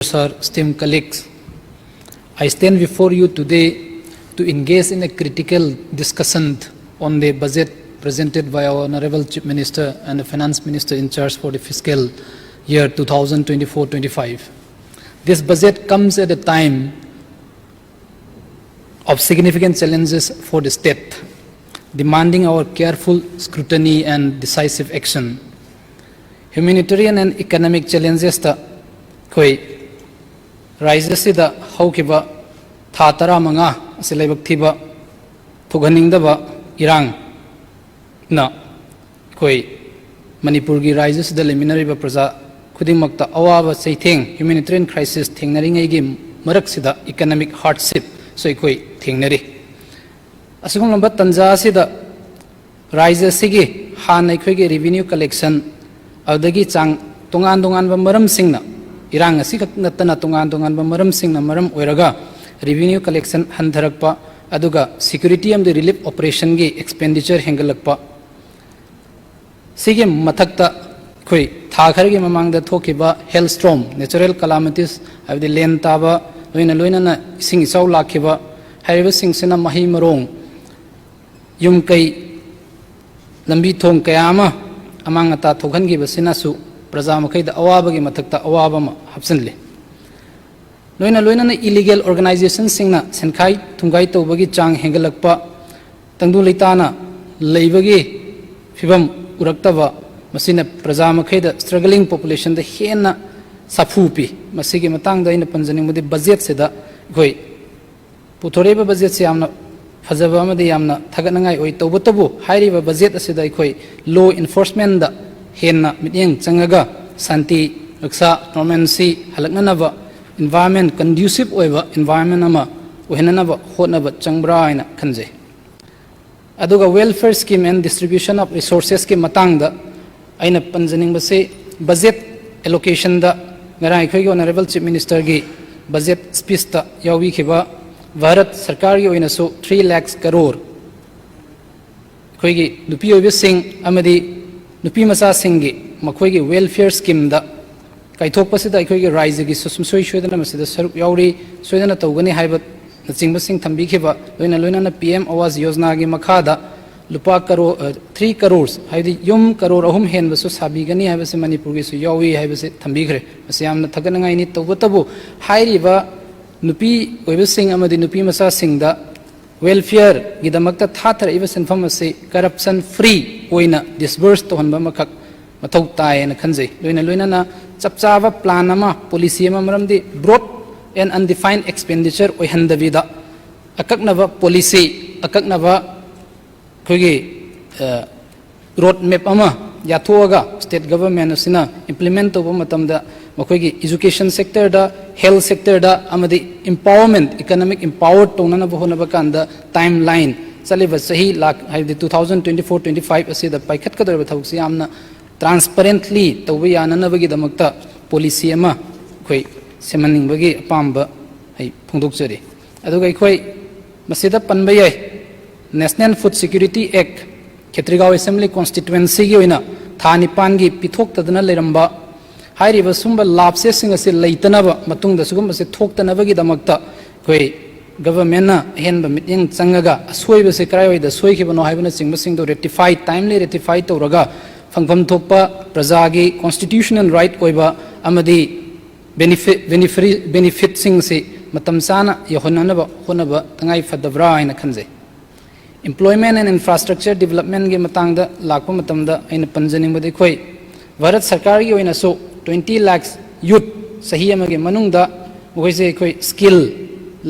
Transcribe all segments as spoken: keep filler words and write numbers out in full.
sir, esteemed colleagues, I stand before you today to engage in a critical discussion on the budget presented by our Honorable Chief Minister and the Finance Minister in charge for the fiscal year two thousand twenty-four twenty-five. This budget comes at a time of significant challenges for the state, demanding our careful scrutiny and decisive action. Humanitarian and economic challenges ꯇ ꯑꯩꯈꯣꯏ ꯔꯥꯏꯖ꯭ꯌ ꯑꯁꯤꯗ ꯍꯧꯈꯤꯕ ꯊꯥ ꯇꯔꯥꯃꯉꯥ ꯑꯁꯤ ꯂꯥꯏꯕꯛ ꯊꯤꯕ ꯊꯣꯛꯍꯟꯅꯤꯡꯗꯕ ꯏꯔꯥꯡꯅ ꯑꯩꯈꯣꯏ ꯃꯅꯤꯄꯨꯔꯒꯤ ꯔꯥꯏꯖ꯭ꯌ ꯑꯁꯤꯗ ꯂꯩꯃꯤꯟꯅꯔꯤꯕ ꯄ꯭ꯔꯖꯥ ꯈꯨꯗꯤꯡꯃꯛꯇ ꯑꯋꯥꯕ ꯆꯩꯊꯦꯡ, humanitarian crisis ꯊꯦꯡꯅꯔꯤꯉꯩꯒꯤ ꯃꯔꯛꯁꯤꯗ economic hardship ꯁꯨ ꯑꯩꯈꯣꯏ ꯊꯦꯡꯅꯔꯤ꯫ ꯑꯁꯤꯒꯨꯝꯂꯕ ꯇꯥꯟꯖꯥ ꯑꯁꯤꯗ ꯔꯥꯏꯖ꯭ꯌ ꯑꯁꯤꯒꯤ ꯍꯥꯟꯅ ꯑꯩꯈꯣꯏꯒꯤ revenue collection, ꯑꯗꯨꯗꯒꯤ ꯆꯥꯡ ꯇꯣꯉꯥꯟ ꯇꯣꯉꯥꯟꯕ ꯃꯔꯝꯁꯤꯡꯅ, ꯏꯔꯥꯡ ꯑꯁꯤꯈꯛ ꯅꯠꯇꯅ ꯇꯣꯉꯥꯟ ꯇꯣꯉꯥꯟꯕ ꯃꯔꯝꯁꯤꯡꯅ ꯃꯔꯝ ꯑꯣꯏꯔꯒ revenue collection ꯍꯟꯊꯔꯛꯄ, ꯑꯗꯨꯒ security ꯑꯃꯗꯤ relief operation ꯒꯤ expenditure ꯍꯦꯟꯒꯠꯂꯛꯄ, ꯁꯤꯒꯤ ꯃꯊꯛꯇ ꯑꯩꯈꯣꯏ ꯊꯥ ꯈꯔꯒꯤ ꯃꯃꯥꯡꯗ ꯊꯣꯛꯈꯤꯕ hailstorm, natural calamities, ꯍꯥꯏꯕꯗꯤ ꯂꯦꯟ ꯇꯥꯕ, ꯂꯣꯏꯅ ꯂꯣꯏꯅꯅ ꯏꯁꯤꯡ ꯏꯆꯥꯎ ꯂꯥꯛꯈꯤꯕ, ꯍꯥꯏꯔꯤꯕꯁꯤꯡꯁꯤꯅ ꯃꯍꯩ ꯃꯔꯣꯡ, ꯌꯨꯝ ꯀꯩ, ꯂꯝꯕꯤ ꯊꯣꯡ ꯀꯌꯥ ꯑꯃ ꯑꯃꯥꯡ ꯑꯇꯥ ꯊꯣꯛꯍꯟꯈꯤꯕꯁꯤꯅꯁꯨ ꯄ꯭ꯔꯖꯥ ꯃꯈꯩꯗ ꯑꯋꯥꯕꯒꯤ ꯃꯊꯛꯇ ꯑꯋꯥꯕ ꯑꯃ ꯍꯥꯞꯆꯤꯜꯂꯤ꯫ ꯂꯣꯏꯅ ꯂꯣꯏꯅꯅ illegal organization ꯁꯤꯡꯅ ꯁꯦꯟꯈꯥꯏ ꯊꯨꯝꯈꯥꯏ ꯇꯧꯕꯒꯤ ꯆꯥꯡ ꯍꯦꯟꯒꯠꯂꯛꯄ, ꯇꯪꯗꯨ ꯂꯩꯇꯥꯅ ꯂꯩꯕꯒꯤ ꯐꯤꯕꯝ ꯎꯔꯛꯇꯕ, ꯃꯁꯤꯅ ꯄ꯭ꯔꯖꯥ ꯃꯈꯩꯗ, struggling population ꯗ ꯍꯦꯟꯅ ꯁꯥꯐꯨ ꯄꯤ꯫ ꯃꯁꯤꯒꯤ ꯃꯇꯥꯡꯗ ꯑꯩꯅ ꯄꯟꯖꯅꯤꯡꯕꯗꯤ, ꯕꯖꯦꯠꯁꯤꯗ ꯑꯩꯈꯣꯏ ꯄꯨꯊꯣꯔꯛꯏꯕ ꯕꯖꯦꯠꯁꯤ ꯌꯥꯝꯅ ꯐꯖꯕ ꯑꯃꯗꯤ ꯌꯥꯝꯅ ꯊꯥꯒꯠꯅꯤꯡꯉꯥꯏ ꯑꯣꯏ꯫ ꯇꯧꯕꯇꯕꯨ, ꯍꯥꯏꯔꯤꯕ ꯕꯖꯦꯠ ꯑꯁꯤꯗ ꯑꯩꯈꯣꯏ law enforcement ꯗ ꯍꯦꯟꯅ ꯃꯤꯠꯌꯦꯡ ꯆꯪꯉꯒ ꯁꯥꯟꯇꯤ ꯔꯛꯁꯥ, normalcy ꯍꯜꯂꯛꯅꯅꯕ environment, conducive ꯑꯣꯏꯕ environment ꯑꯃ ꯑꯣꯏꯍꯟꯅꯅꯕ ꯍꯣꯠꯅꯕ ꯆꯪꯕ꯭ꯔꯥ ꯍꯥꯏꯅ ꯈꯟꯖꯩ꯫ ꯑꯗꯨꯒ welfare scheme and distribution of resources ꯀꯤ ꯃꯇꯥꯡꯗ ꯑꯩꯅ ꯄꯟꯖꯅꯤꯡꯕꯁꯤ, budget allocation ꯗ ꯉꯔꯥꯡ ꯑꯩꯈꯣꯏꯒꯤ Honourable Chief Minister ꯒꯤ budget speech ꯇ ꯌꯥꯎꯕꯤꯈꯤꯕ ꯚꯥꯔꯠ ꯁꯔꯀꯥꯔꯒꯤ ꯑꯣꯏꯅꯁꯨ three lakhs crore ꯑꯩꯈꯣꯏꯒꯤ ꯅꯨꯄꯤ ꯑꯣꯏꯕꯁꯤꯡ ꯑꯃꯗꯤ ꯅꯨꯄꯤ ꯃꯆꯥꯁꯤꯡꯒꯤ ꯃꯈꯣꯏꯒꯤ welfare scheme ꯗ ꯀꯥꯏꯊꯣꯛꯄꯁꯤꯗ ꯑꯩꯈꯣꯏꯒꯤ ꯔꯥꯏꯖꯒꯤꯁꯨ ꯁꯨꯡꯁꯣꯏ ꯁꯣꯏꯗꯅ ꯃꯁꯤꯗ ꯁꯔꯨꯛ ꯌꯥꯎꯔꯤ, ꯁꯣꯏꯗꯅ ꯇꯧꯒꯅꯤ ꯍꯥꯏꯕꯅꯆꯤꯡꯕꯁꯤꯡ ꯊꯝꯕꯤꯈꯤꯕ, ꯂꯣꯏꯅ ꯂꯣꯏꯅꯅ ꯄꯤ ꯑꯦꯝ ꯑꯋꯥꯖ ꯌꯣꯖꯅꯥꯒꯤ ꯃꯈꯥꯗ ꯂꯨꯄꯥ ꯀꯔꯣ-, ꯑ, three crores, ꯍꯥꯏꯕꯗꯤ ꯌꯨꯝ ꯀꯔꯣꯔ ꯑꯍꯨꯝ ꯍꯦꯟꯕꯁꯨ ꯁꯥꯕꯤꯒꯅꯤ ꯍꯥꯏꯕꯁꯤ ꯃꯅꯤꯄꯨꯔꯒꯤꯁꯨ ꯌꯥꯎꯏ ꯍꯥꯏꯕꯁꯤ ꯊꯝꯕꯤꯈ꯭ꯔꯦ꯫ ꯃꯁꯤ ꯌꯥꯝꯅ ꯊꯥꯒꯠꯅꯤꯡꯉꯥꯏꯅꯤ꯫ ꯇꯧꯕꯇꯕꯨ ꯍꯥꯏꯔꯤꯕ ꯅꯨꯄꯤ ꯑꯣꯏꯕꯁꯤꯡ ꯑꯃꯗꯤ ꯅꯨꯄꯤ ꯃꯆꯥꯁꯤꯡꯗ welfareꯒꯤꯗꯃꯛꯇ ꯊꯥꯊꯔꯛꯏꯕ ꯁꯦꯟꯐꯝ ꯑꯁꯤ corruption free ꯑꯣꯏꯅ disburse ꯇꯧꯍꯟꯕ ꯑꯃꯈꯛ ꯃꯊꯧ ꯇꯥꯏ ꯍꯥꯏꯅ ꯈꯟꯖꯩ꯫ ꯂꯣꯏꯅ ꯂꯣꯏꯅꯅ ꯆꯞ ꯆꯥꯕ plan ꯑꯃ, policy ꯑꯃ, ꯃꯔꯝꯗꯤ broad and undefined expenditure ꯑꯣꯏꯍꯟꯗꯕꯤꯗ ꯑꯀꯛꯅꯕ policy, ꯑꯀꯛꯅꯕ ꯑꯩꯈꯣꯏꯒꯤ, ꯑ, road map ꯑꯃ ꯌꯥꯊꯣꯛꯑꯒ state government ꯑꯁꯤꯅ implement ꯇꯧꯕ ꯃꯇꯝꯗ ꯃꯈꯣꯏꯒꯤ education sectorꯗ, health sectorꯗ ꯑꯃꯗꯤ empowerment, economic empower ꯇꯧꯅꯅꯕ ꯍꯣꯠꯅꯕ ꯀꯥꯟꯗ timeline, ꯆꯠꯂꯤꯕ ꯆꯍꯤ ꯂꯥꯛ, ꯍꯥꯏꯕꯗꯤ two thousand twenty four twenty five ꯑꯁꯤꯗ ꯄꯥꯏꯈꯠꯀꯗꯧꯔꯤꯕ ꯊꯕꯛꯁꯤ ꯌꯥꯝꯅ transparently ꯇꯧꯕ ꯌꯥꯅꯅꯕꯒꯤꯗꯃꯛꯇ policy ꯑꯃ ꯑꯩꯈꯣꯏ ꯁꯦꯝꯍꯟꯅꯤꯡꯕꯒꯤ ꯑꯄꯥꯝꯕ ꯑꯩ ꯐꯣꯡꯗꯣꯛꯆꯔꯤ꯫ ꯑꯗꯨꯒ ꯑꯩꯈꯣꯏ ꯃꯁꯤꯗ ꯄꯟꯕ ꯌꯥꯏ, National Food Security Act, ꯈꯦꯇ꯭ꯔꯤꯒꯥꯎ Assembly Constituencyꯒꯤ ꯑꯣꯏꯅ ꯊꯥ ꯅꯤꯄꯥꯟꯒꯤ ꯄꯤꯊꯣꯛꯇꯗꯅ ꯂꯩꯔꯝꯕ ꯍꯥꯏꯔꯤꯕ ꯁꯨꯝꯕ lapsesꯁꯤꯡ ꯑꯁꯤ ꯂꯩꯇꯅꯕ, ꯃꯇꯨꯡꯗ ꯁꯤꯒꯨꯝꯕꯁꯤ ꯊꯣꯛꯇꯅꯕꯒꯤꯗꯃꯛꯇ ꯑꯩꯈꯣꯏ governmentꯅ ꯑꯍꯦꯟꯕ ꯃꯤꯠꯌꯦꯡ ꯆꯪꯉꯒ ꯑꯁꯣꯏꯕꯁꯦ ꯀꯗꯥꯏꯋꯥꯏꯗ ꯁꯣꯏꯈꯤꯕꯅꯣ ꯍꯥꯏꯕꯅꯆꯤꯡꯕꯁꯤꯡꯗꯣ rectify, timely rectify ꯇꯧꯔꯒ ꯐꯪꯐꯝ ꯊꯣꯛꯄ ꯄ꯭ꯔꯖꯥꯒꯤ constitutional right ꯑꯣꯏꯕ ꯑꯃꯗꯤ benefit, benefit, benefitꯁꯤꯡꯁꯤ ꯃꯇꯝ ꯆꯥꯅ ꯌꯧꯍꯟꯅꯅꯕ ꯍꯣꯠꯅꯕ ꯇꯉꯥꯏ ꯐꯗꯕ꯭ꯔꯥ ꯍꯥꯏꯅ ꯈꯟꯖꯩ꯫ Employment and infrastructure developmentꯀꯤ ꯃꯇꯥꯡꯗ ꯂꯥꯛꯄ ꯃꯇꯝꯗ ꯑꯩꯅ ꯄꯟꯖꯅꯤꯡꯕꯗꯤ, ꯑꯩꯈꯣꯏ ꯚꯥꯔꯠ ꯁꯔꯀꯥꯔꯒꯤ ꯑꯣꯏꯅꯁꯨ twenty lakhs youth ꯆꯍꯤ ꯑꯃꯒꯤ ꯃꯅꯨꯡꯗ ꯃꯈꯣꯏꯁꯦ ꯑꯩꯈꯣꯏ skill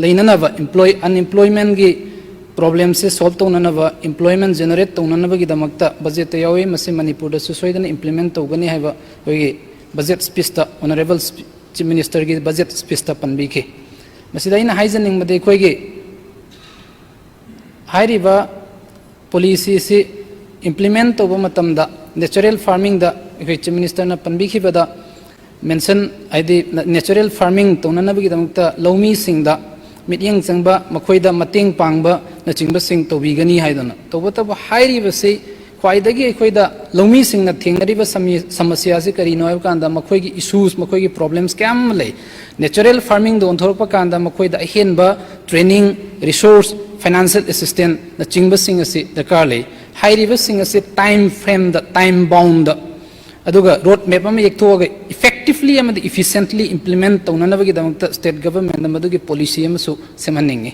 ꯂꯩꯅꯅꯕ, employ-, unemploymentꯀꯤ problemꯁꯦ solve ꯇꯧꯅꯅꯕ, employment generate ꯇꯧꯅꯅꯕꯒꯤꯗꯃꯛꯇ budgetꯇ ꯌꯥꯎꯏ꯫ ꯃꯁꯤ ꯃꯅꯤꯄꯨꯔꯗꯁꯨ ꯁꯣꯏꯗꯅ implement ꯇꯧꯒꯅꯤ ꯍꯥꯏꯕ ꯑꯩꯈꯣꯏꯒꯤ budget speechꯇ, Honourable Chief Ministerꯒꯤ budget speechꯇ ꯄꯟꯕꯤꯈꯤ꯫ ꯃꯁꯤꯗ ꯑꯩꯅ ꯍꯥꯏꯖꯅꯤꯡꯕꯗꯤ, ꯑꯩꯈꯣꯏꯒꯤ ꯍꯥꯏꯔꯤꯕ policyꯁꯤ implement ꯇꯧꯕ ꯃꯇꯝꯗ natural farmingꯗ ꯑꯩꯈꯣꯏ Chief Ministerꯅ ꯄꯟꯕꯤꯈꯤꯕꯗ mention, ꯍꯥꯏꯗꯤ natural farming ꯇꯧꯅꯅꯕꯒꯤꯗꯃꯛꯇ ꯂꯧꯃꯤꯁꯤꯡꯗ ꯃꯤꯠꯌꯦꯡ ꯆꯪꯕ, ꯃꯈꯣꯏꯗ ꯃꯇꯦꯡ ꯄꯥꯡꯕꯅꯆꯤꯡꯕꯁꯤꯡ ꯇꯧꯕꯤꯒꯅꯤ ꯍꯥꯏꯗꯅ꯫ ꯇꯧꯕꯇꯕꯨ ꯍꯥꯏꯔꯤꯕꯁꯤ ꯈ꯭ꯋꯥꯏꯗꯒꯤ ꯑꯩꯈꯣꯏꯗ ꯂꯧꯃꯤꯁꯤꯡꯅ ꯊꯦꯡꯅꯔꯤꯕ ꯁꯃꯤ- ꯁꯃꯁ꯭ꯌꯥꯁꯤ ꯀꯔꯤꯅꯣ ꯍꯥꯏꯕ ꯀꯥꯟꯗ, ꯃꯈꯣꯏꯒꯤ ꯏꯁꯨꯁ, ꯃꯈꯣꯏꯒꯤ ꯄ꯭ꯔꯣꯕ꯭ꯂꯦꯝꯁ ꯀꯌꯥ ꯑꯃ ꯂꯩ꯫ ꯅꯦꯆꯔꯦꯜ ꯐꯥꯔꯃꯤꯡꯗ ꯑꯣꯟꯊꯣꯔꯛꯄ ꯀꯥꯟꯗ ꯃꯈꯣꯏꯗ ꯑꯍꯦꯟꯕ ꯇ꯭ꯔꯦꯅꯤꯡ, ꯔꯤꯁꯣꯔꯁ, ꯐꯥꯏꯅꯥꯟꯁꯤꯌꯦꯜ ꯑꯦꯁꯤꯁꯇꯦꯟꯁꯅꯆꯤꯡꯕꯁꯤꯡ ꯑꯁꯤ ꯗꯔꯀꯥꯔ ꯂꯩ꯫ ꯍꯥꯏꯔꯤꯕꯁꯤꯡ ꯑꯁꯤ ꯇꯥꯏꯝ ꯐ꯭ꯔꯦꯝꯗ, ꯇꯥꯏꯝ ꯕꯥꯎꯟꯗ, ꯑꯗꯨꯒ ꯔꯣꯗ ꯃꯦꯞ ꯑꯃ ꯌꯦꯛꯊꯣꯛꯑꯒ ꯏꯐꯦꯛꯇꯤꯚꯂꯤ ꯑꯃꯗꯤ ꯏꯐꯤꯁꯤꯌꯦꯟꯠꯂꯤ ꯏꯝꯄ꯭ꯂꯤꯃꯦꯟꯠ ꯇꯧꯅꯅꯕꯒꯤꯗꯃꯛꯇ ꯁ꯭ꯇꯦꯠ ꯒꯚꯔꯟꯃꯦꯟꯠꯅ ꯃꯗꯨꯒꯤ ꯄꯣꯂꯤꯁꯤ ꯑꯃꯁꯨ ꯁꯦꯝꯍꯟꯅꯤꯡꯏ꯫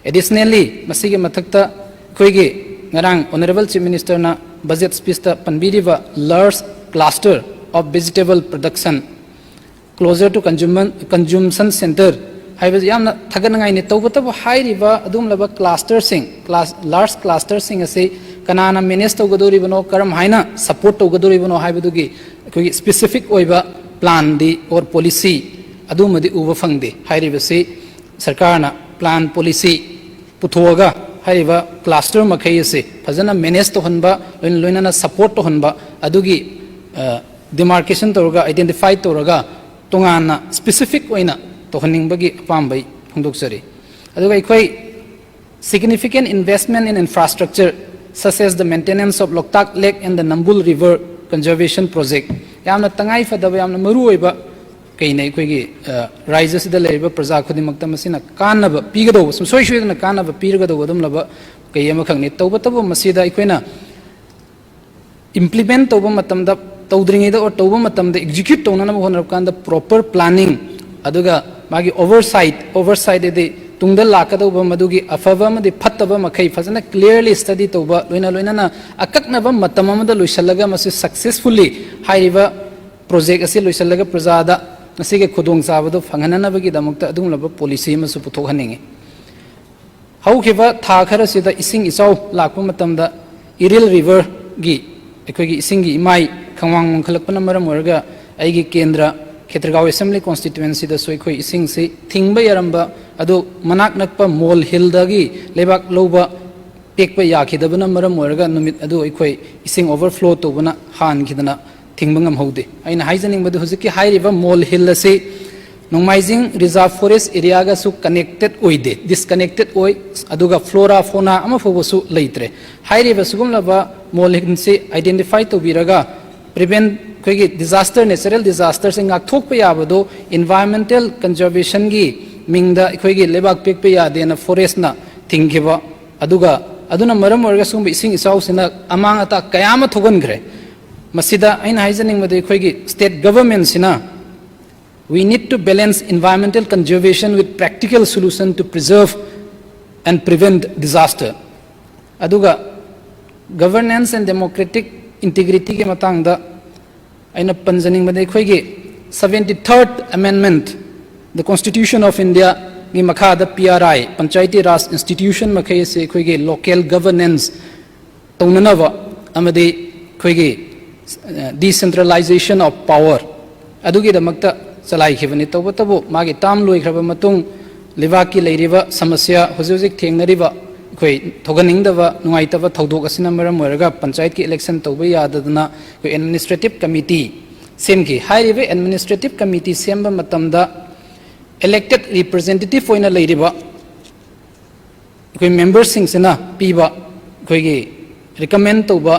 ꯑꯦꯗꯤꯁꯅꯦꯜꯂꯤ, ꯃꯁꯤꯒꯤ ꯃꯊꯛꯇ ꯑꯩꯈꯣꯏꯒꯤ ꯉꯔꯥꯡ ꯑꯣꯅꯔꯦꯕꯜ ꯆꯤꯐ ꯃꯤꯅꯤꯁꯇꯔꯅ ꯕꯖꯦꯠ ꯁ꯭ꯄꯤꯆꯇ ꯄꯟꯕꯤꯔꯤꯕ large cluster of vegetable production closer to consumer, consumption centre ꯍꯥꯏꯕꯁꯤ ꯌꯥꯝꯅ ꯊꯥꯒꯠꯅꯤꯡꯉꯥꯏꯅꯤ꯫ ꯇꯧꯕꯇꯕꯨ ꯍꯥꯏꯔꯤꯕ ꯑꯗꯨꯒꯨꯝꯂꯕ ꯀ꯭ꯂꯥꯁꯇꯔꯁꯤꯡ, ꯀ꯭ꯂꯥꯁ, ꯂꯥꯔꯖ ꯀ꯭ꯂꯥꯁꯇꯔꯁꯤꯡ ꯑꯁꯤ ꯀꯅꯥꯅ ꯃꯦꯅꯦꯖ ꯇꯧꯒꯗꯧꯔꯤꯕꯅꯣ, ꯀꯔꯝ ꯍꯥꯏꯅ ꯁꯄꯣꯔꯠ ꯇꯧꯒꯗꯧꯔꯤꯕꯅꯣ ꯍꯥꯏꯕꯗꯨꯒꯤ ꯑꯩꯈꯣꯏꯒꯤ ꯁ꯭ꯄꯦꯁꯤꯐꯤꯛ ꯑꯣꯏꯕ ꯄ꯭ꯂꯥꯟꯗꯤ ꯑꯣꯔ ꯄꯣꯂꯤꯁꯤ ꯑꯗꯨꯃꯗꯤ ꯎꯕ ꯐꯪꯗꯦ꯫ ꯍꯥꯏꯔꯤꯕꯁꯤ ꯁꯔꯀꯥꯔꯅ ꯄ꯭ꯂꯥꯟ, ꯄꯣꯂꯤꯁꯤ ꯄꯨꯊꯣꯛꯑꯒ ꯍꯥꯏꯔꯤꯕ ꯀ꯭ꯂꯥꯁꯇꯔ ꯃꯈꯩ ꯑꯁꯤ ꯐꯖꯅ ꯃꯦꯅꯦꯖ ꯇꯧꯍꯟꯕ, ꯂꯣꯏꯅ ꯂꯣꯏꯅꯅ ꯁꯄꯣꯔꯠ ꯇꯧꯍꯟꯕ, ꯑꯗꯨꯒꯤ ꯗꯤꯃꯥꯔꯀꯦꯁꯟ ꯇꯧꯔꯒ, ꯑꯥꯏꯗꯦꯟꯇꯤꯐꯥꯏ ꯇꯧꯔꯒ ꯇꯣꯉꯥꯟꯅ ꯁ꯭ꯄꯦꯁꯤꯐꯤꯛ ꯑꯣꯏꯅ ꯇꯧꯍꯟꯅꯤꯡꯕꯒꯤ ꯑꯄꯥꯝꯕ ꯑꯩ ꯐꯣꯡꯗꯣꯛꯆꯔꯤ꯫ ꯑꯗꯨꯒ ꯑꯩꯈꯣꯏ significant investment in infrastructure such as the maintenance of Loktak Lake and the Nambul River conservation project, ꯌꯥꯝꯅ ꯇꯉꯥꯏ ꯐꯗꯕ, ꯌꯥꯝꯅ ꯃꯔꯨ ꯑꯣꯏꯕ ꯀꯩꯅ ꯑꯩꯈꯣꯏꯒꯤ, ꯑ, ꯔꯥꯏꯖ꯭ꯌꯁꯤꯗ ꯂꯩꯔꯤꯕ ꯄ꯭ꯔꯖꯥ ꯈꯨꯗꯤꯡꯃꯛꯇ ꯃꯁꯤꯅ ꯀꯥꯟꯅꯕ ꯄꯤꯒꯗꯧꯕ, ꯁꯨꯡꯁꯣꯏ ꯁꯣꯏꯗꯅ ꯀꯥꯟꯅꯕ ꯄꯤꯔꯒꯗꯧꯕ ꯑꯗꯨꯝꯂꯕ ꯀꯩ ꯑꯃꯈꯛꯅꯤ꯫ ꯇꯧꯕꯇꯕꯨ ꯃꯁꯤꯗ ꯑꯩꯈꯣꯏꯅ ꯏꯝꯄ꯭ꯂꯤꯃꯦꯟꯠ ꯇꯧꯕ ꯃꯇꯝꯗ, ꯇꯧꯗ꯭ꯔꯤꯉꯩꯗ ꯑꯣꯔ ꯇꯧꯕ ꯃꯇꯝꯗ ꯑꯦꯛꯖꯤꯀ꯭ꯌꯨꯠ ꯇꯧꯅꯅꯕ ꯍꯣꯠꯅꯔꯛꯄ ꯀꯥꯟꯗ ꯄ꯭ꯔꯣꯄꯔ ꯄ꯭ꯂꯥꯅꯤꯡ, ꯑꯗꯨꯒ ꯃꯥꯒꯤ ꯑꯣꯚꯔꯁꯥꯏꯠ, ꯑꯣꯚꯔꯁꯥꯏꯠ ꯍꯥꯏꯗꯤ ꯇꯨꯡꯗ ꯂꯥꯛꯀꯗꯧꯕ ꯃꯗꯨꯒꯤ ꯑꯐꯕ ꯑꯃꯗꯤ ꯐꯠꯇꯕ ꯃꯈꯩ ꯐꯖꯅ ꯀ꯭ꯂꯤꯌꯔꯂꯤ ꯁ꯭ꯇꯗꯤ ꯇꯧꯕ, ꯂꯣꯏꯅ ꯂꯣꯏꯅꯅ ꯑꯀꯛꯅꯕ ꯃꯇꯝ ꯑꯃꯗ ꯂꯣꯏꯁꯤꯜꯂꯒ ꯃꯁꯤ ꯁꯛꯁꯦꯁꯐꯨꯜꯂꯤ ꯍꯥꯏꯔꯤꯕ ꯄ꯭ꯔꯣꯖꯦꯛ ꯑꯁꯤ ꯂꯣꯏꯁꯤꯜꯂꯒ ꯄ꯭ꯔꯖꯥꯗ ꯃꯁꯤꯒꯤ ꯈꯨꯗꯣꯡꯆꯥꯕꯗꯨ ꯐꯪꯍꯟꯅꯅꯕꯒꯤꯗꯃꯛꯇ ꯑꯗꯨꯒꯨꯝꯂꯕ ꯄꯣꯂꯤꯁꯤ ꯑꯃꯁꯨ ꯄꯨꯊꯣꯛꯍꯟꯅꯤꯡꯏ꯫ ꯍꯧꯈꯤꯕ ꯊꯥ ꯈꯔꯁꯤꯗ ꯏꯁꯤꯡ ꯏꯆꯥꯎ ꯂꯥꯛꯄ ꯃꯇꯝꯗ ꯏꯔꯤꯜ ꯔꯤꯚꯔꯒꯤ, ꯑꯩꯈꯣꯏꯒꯤ ꯏꯁꯤꯡꯒꯤ ꯏꯃꯥꯏ ꯈꯣꯡꯕꯥꯟ ꯋꯥꯡꯈꯠꯂꯛꯄꯅ ꯃꯔꯝ ꯑꯣꯏꯔꯒ ꯑꯩꯒꯤ ꯀꯦꯟꯗ꯭ꯔ ꯈꯦꯇ꯭ꯔꯒꯥꯎ ꯑꯦꯁꯦꯝꯕ꯭ꯂꯤ ꯀꯣꯟꯁꯇꯤꯇ꯭ꯋꯦꯟꯁꯤꯗꯁꯨ ꯑꯩꯈꯣꯏ ꯏꯁꯤꯡꯁꯤ ꯊꯤꯡꯕ ꯌꯥꯔꯝꯕ ꯑꯗꯨ ꯃꯅꯥꯛ ꯅꯛꯄ ꯃꯣꯜ ꯍꯤꯜꯗꯒꯤ ꯂꯩꯕꯥꯛ ꯂꯧꯕ ꯄꯦꯛꯄ ꯌꯥꯈꯤꯗꯕꯅ ꯃꯔꯝ ꯑꯣꯏꯔꯒ ꯅꯨꯃꯤꯠ ꯑꯗꯨ ꯑꯩꯈꯣꯏ ꯏꯁꯤꯡ ꯑꯣꯚꯔꯐ꯭ꯂꯣ ꯇꯧꯕꯅ ꯍꯥꯟꯈꯤꯗꯅ ꯊꯤꯡꯕ ꯉꯝꯍꯧꯗꯦ꯫ ꯑꯩꯅ ꯍꯥꯏꯖꯅꯤꯡꯕꯗꯤ ꯍꯧꯖꯤꯛꯀꯤ ꯍꯥꯏꯔꯤꯕ ꯃꯣꯜ ꯍꯤꯜ ꯑꯁꯤ ꯅꯣꯡꯃꯥꯏꯖꯤꯡ ꯔꯤꯖꯥꯔꯚ ꯐꯣꯔꯦꯁ ꯑꯦꯔꯤꯌꯥꯒꯁꯨ ꯀꯅꯦꯛꯇꯦꯠ ꯑꯣꯏꯗꯦ, ꯗꯤꯁꯀꯅꯦꯛꯇꯦꯠ ꯑꯣꯏ, ꯑꯗꯨꯒ ꯐ꯭ꯂꯣꯔꯥ ꯐꯣꯅꯥ ꯑꯃꯐꯥꯎꯕꯁꯨ ꯂꯩꯇ꯭ꯔꯦ꯫ ꯍꯥꯏꯔꯤꯕ ꯁꯤꯒꯨꯝꯂꯕ ꯃꯣꯜꯍꯤꯟꯁꯤ identify ꯇꯧꯕꯤꯔꯒ prevent, ꯑꯩꯈꯣꯏꯒꯤ disaster, natural disasterꯁꯦ ꯉꯥꯛꯊꯣꯛꯄ ꯌꯥꯕꯗꯣ environmental conservationꯒꯤ ꯃꯤꯡꯗ ꯑꯩꯈꯣꯏꯒꯤ ꯂꯩꯕꯥꯛ ꯄꯤꯛꯄ ꯌꯥꯗꯦꯅ forestꯅ ꯊꯤꯡꯈꯤꯕ, ꯑꯗꯨꯒ ꯑꯗꯨꯅ ꯃꯔꯝ ꯑꯣꯏꯔꯒ ꯁꯤꯒꯨꯝꯕ ꯏꯁꯤꯡ ꯏꯆꯥꯎꯁꯤꯅ ꯑꯃꯥꯡ ꯑꯇꯥ ꯀꯌꯥ ꯑꯃ ꯊꯣꯛꯍꯟꯈ꯭ꯔꯦ꯫ ꯃꯁꯤꯗ ꯑꯩꯅ ꯍꯥꯏꯖꯅꯤꯡꯕꯗꯤ ꯑꯩꯈꯣꯏꯒꯤ state governmentꯁꯤꯅ we need to balance environmental conservation with practical solution to preserve and prevent disaster. ꯑꯗꯨꯒ governance and democratic integrityꯒꯤ ꯃꯇꯥꯡꯗ ꯑꯩꯅ ꯄꯟꯖꯅꯤꯡꯕꯗꯤ ꯑꯩꯈꯣꯏꯒꯤ seventy third amendment the Constitution of Indiaꯒꯤ ꯃꯈꯥꯗ P R I, Panchayati Raj institution ꯃꯈꯩ ꯑꯁꯤ ꯑꯩꯈꯣꯏꯒꯤ local governance ꯇꯧꯅꯅꯕ ꯑꯃꯗꯤ ꯑꯩꯈꯣꯏꯒꯤ decentralization of power ꯑꯗꯨꯒꯤꯗꯃꯛꯇ ꯆꯂꯥꯏꯈꯤꯕꯅꯤ꯫ ꯇꯧꯕꯇꯕꯨ ꯃꯥꯒꯤ term ꯂꯣꯏꯈ꯭ꯔꯕ ꯃꯇꯨꯡ ꯂꯩꯕꯥꯛꯀꯤ ꯂꯩꯔꯤꯕ ꯁꯃꯁ꯭ꯌꯥ, ꯍꯧꯖꯤꯛ ꯍꯧꯖꯤꯛ ꯊꯦꯡꯅꯔꯤꯕ ꯑꯩꯈꯣꯏ ꯊꯣꯛꯍꯟꯅꯤꯡꯗꯕ ꯅꯨꯡꯉꯥꯏꯇꯕ ꯊꯧꯗꯣꯛ ꯑꯁꯤꯅ ꯃꯔꯝ ꯑꯣꯏꯔꯒ ꯄꯟꯆꯥꯌꯠꯀꯤ election ꯇꯧꯕ ꯌꯥꯗꯗꯅ ꯑꯩꯈꯣꯏ administrative committee ꯁꯦꯝꯈꯤ꯫ ꯍꯥꯏꯔꯤꯕ administrative committee ꯁꯦꯝꯕ ꯃꯇꯝꯗ elected representative ꯑꯣꯏꯅ ꯂꯩꯔꯤꯕ ꯑꯩꯈꯣꯏ memberꯁꯤꯡꯁꯤꯅ ꯄꯤꯕ, ꯑꯩꯈꯣꯏꯒꯤ recommend ꯇꯧꯕ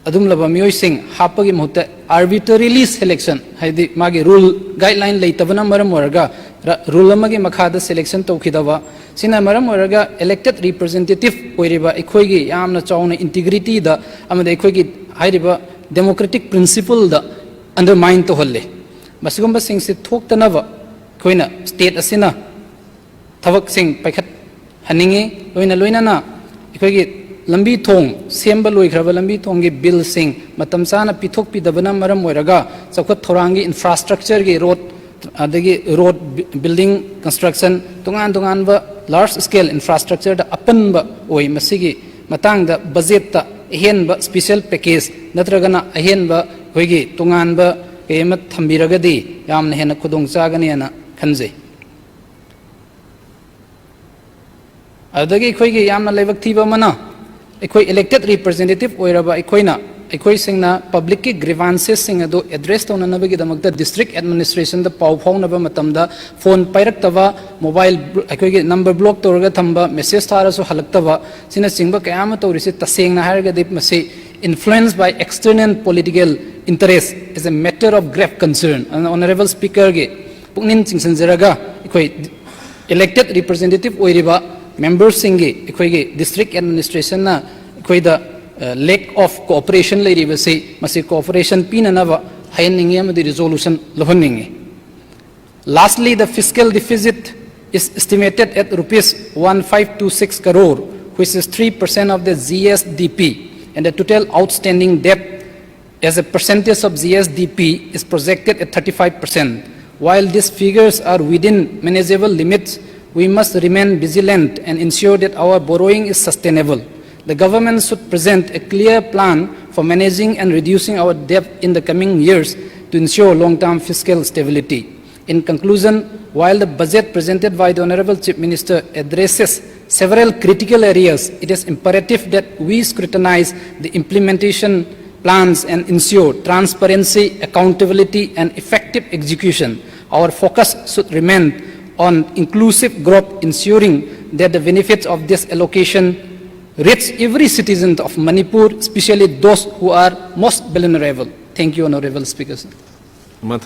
ꯑꯗꯨꯝꯂꯕ ꯃꯤꯑꯣꯏꯁꯤꯡ ꯍꯥꯞꯄꯒꯤ ꯃꯍꯨꯠꯇ arbitrarily selection, ꯍꯥꯏꯗꯤ ꯃꯥꯒꯤ rule guideline ꯂꯩꯇꯕꯅ ꯃꯔꯝ ꯑꯣꯏꯔꯒ ꯔ-, rule ꯑꯃꯒꯤ ꯃꯈꯥꯗ selection ꯇꯧꯈꯤꯗꯕ, ꯁꯤꯅ ꯃꯔꯝ ꯑꯣꯏꯔꯒ elected representative ꯑꯣꯏꯔꯤꯕ ꯑꯩꯈꯣꯏꯒꯤ ꯌꯥꯝꯅ ꯆꯥꯎꯅ integrityꯗ ꯑꯃꯗꯤ ꯑꯩꯈꯣꯏꯒꯤ ꯍꯥꯏꯔꯤꯕ democratic principleꯗ undermine ꯇꯧꯍꯜꯂꯤ꯫ ꯃꯁꯤꯒꯨꯝꯕꯁꯤꯡꯁꯤ ꯊꯣꯛꯇꯅꯕ ꯑꯩꯈꯣꯏꯅ state ꯑꯁꯤꯅ ꯊꯕꯛꯁꯤꯡ ꯄꯥꯏꯈꯠꯍꯟꯅꯤꯡꯉꯤ꯫ ꯂꯣꯏꯅ ꯂꯣꯏꯅꯅ ꯑꯩꯈꯣꯏꯒꯤ ꯂꯝꯕꯤ ꯊꯣꯡ ꯁꯦꯝꯕ ꯂꯣꯏꯈ꯭ꯔꯕ ꯂꯝꯕꯤ ꯊꯣꯡꯒꯤ billꯁꯤꯡ ꯃꯇꯝ ꯆꯥꯅ ꯄꯤꯊꯣꯛꯄꯤꯗꯕꯅ ꯃꯔꯝ ꯑꯣꯏꯔꯒ ꯆꯥꯎꯈꯠ ꯊꯧꯔꯥꯡꯒꯤ infrastructureꯒꯤ road, ꯑꯗꯒꯤ road bi-, building construction, ꯇꯣꯉꯥꯟ ꯇꯣꯉꯥꯟꯕ large scale infrastructureꯗ ꯑꯄꯟꯕ ꯑꯣꯏ꯫ ꯃꯁꯤꯒꯤ ꯃꯇꯥꯡꯗ budgetꯇ ꯑꯍꯦꯟꯕ special package ꯅꯠꯇ꯭ꯔꯒꯅ ꯑꯍꯦꯟꯕ ꯑꯩꯈꯣꯏꯒꯤ ꯇꯣꯉꯥꯟꯕ ꯀꯩ ꯑꯃ ꯊꯝꯕꯤꯔꯒꯗꯤ ꯌꯥꯝꯅ ꯍꯦꯟꯅ ꯈꯨꯗꯣꯡ ꯆꯥꯒꯅꯤ ꯍꯥꯏꯅ ꯈꯟꯖꯩ꯫ ꯑꯗꯨꯗꯒꯤ ꯑꯩꯈꯣꯏꯒꯤ ꯌꯥꯝꯅ ꯂꯥꯏꯕꯛ ꯊꯤꯕ ꯑꯃꯅ, ꯑꯩꯈꯣꯏ elected representative ꯑꯣꯏꯔꯕ ꯑꯩꯈꯣꯏꯅ ꯑꯩꯈꯣꯏꯁꯤꯡꯅ ꯄꯕ꯭ꯂꯤꯛꯀꯤ ꯒ꯭ꯔꯤꯚꯥꯟꯁꯦꯁꯁꯤꯡ ꯑꯗꯨ ꯑꯦꯗ꯭ꯔꯦꯁ ꯇꯧꯅꯅꯕꯒꯤꯗꯃꯛꯇ ꯗꯤꯁꯇ꯭ꯔꯤꯛ ꯑꯦꯗꯃꯤꯅꯤꯁꯇ꯭ꯔꯦꯁꯟꯗ ꯄꯥꯎ ꯐꯥꯎꯅꯕ ꯃꯇꯝꯗ ꯐꯣꯟ ꯄꯥꯏꯔꯛꯇꯕ, ꯃꯣꯕꯥꯏꯜ ꯕ꯭ꯂꯣ-, ꯑꯩꯈꯣꯏꯒꯤ ꯅꯝꯕꯔ ꯕ꯭ꯂꯣꯛ ꯇꯧꯔꯒ ꯊꯝꯕ, ꯃꯦꯁꯦꯖ ꯊꯥꯔꯁꯨ ꯍꯜꯂꯛꯇꯕ, ꯁꯤꯅꯆꯤꯡꯕ ꯀꯌꯥ ꯑꯃ ꯇꯧꯔꯤꯁꯤ ꯇꯁꯦꯡꯅ ꯍꯥꯏꯔꯒꯗꯤ ꯃꯁꯤ influenced by external political interest is a matter of grave concern. ꯑꯗꯨꯅ ꯑꯣꯅꯔꯦꯕꯜ ꯁ꯭ꯄꯤꯀꯔꯒꯤ ꯄꯨꯛꯅꯤꯡ ꯆꯤꯡꯁꯤꯟꯖꯔꯒ ꯑꯩꯈꯣꯏ ꯏꯂꯦꯛꯇꯦꯠ ꯔꯤꯄ꯭ꯔꯖꯦꯟꯇꯦꯇꯤꯚ ꯑꯣꯏꯔꯤꯕ ꯃꯦꯝꯕꯔꯁꯤꯡꯒꯤ ꯑꯩꯈꯣꯏꯒꯤ ꯗꯤꯁꯇ꯭ꯔꯤꯛ ꯑꯦꯗꯃꯤꯅꯤꯁꯇ꯭ꯔꯦꯁꯟꯅ ꯑꯩꯈꯣꯏꯗ ꯂꯦꯛ ꯑꯣꯐ ꯀꯣꯑꯣꯄꯔꯦꯁꯟ ꯂꯩꯔꯤꯕꯁꯤ ꯃꯁꯤ ꯀꯣꯑꯣꯄꯔꯦꯁꯟ ꯄꯤꯅꯅꯕ ꯍꯥꯏꯍꯟꯅꯤꯡꯉꯤ ꯑꯃꯗꯤ resolution ꯂꯧꯍꯟꯅꯤꯡꯉꯤ꯫ Lastly, the fiscal deficit is estimated at rupees one five two six crore, which is three percent of the G S D P, and the total outstanding debt as a percentage of G S D P is projected at thirty-five percent. While these figures are within manageable limits, we must remain vigilant and ensure that our borrowing is sustainable. The government should present a clear plan for managing and reducing our debt in the coming years to ensure long-term fiscal stability. In conclusion, while the budget presented by the Honorable Chief Minister addresses several critical areas, it is imperative that we scrutinize the implementation plans and ensure transparency, accountability, and effective execution. Our focus should remain on inclusive growth, ensuring that the benefits of this allocation reach every citizen of Manipur, especially those who are most vulnerable. Thank you, Honorable Speaker. Sir. ꯃꯊꯪ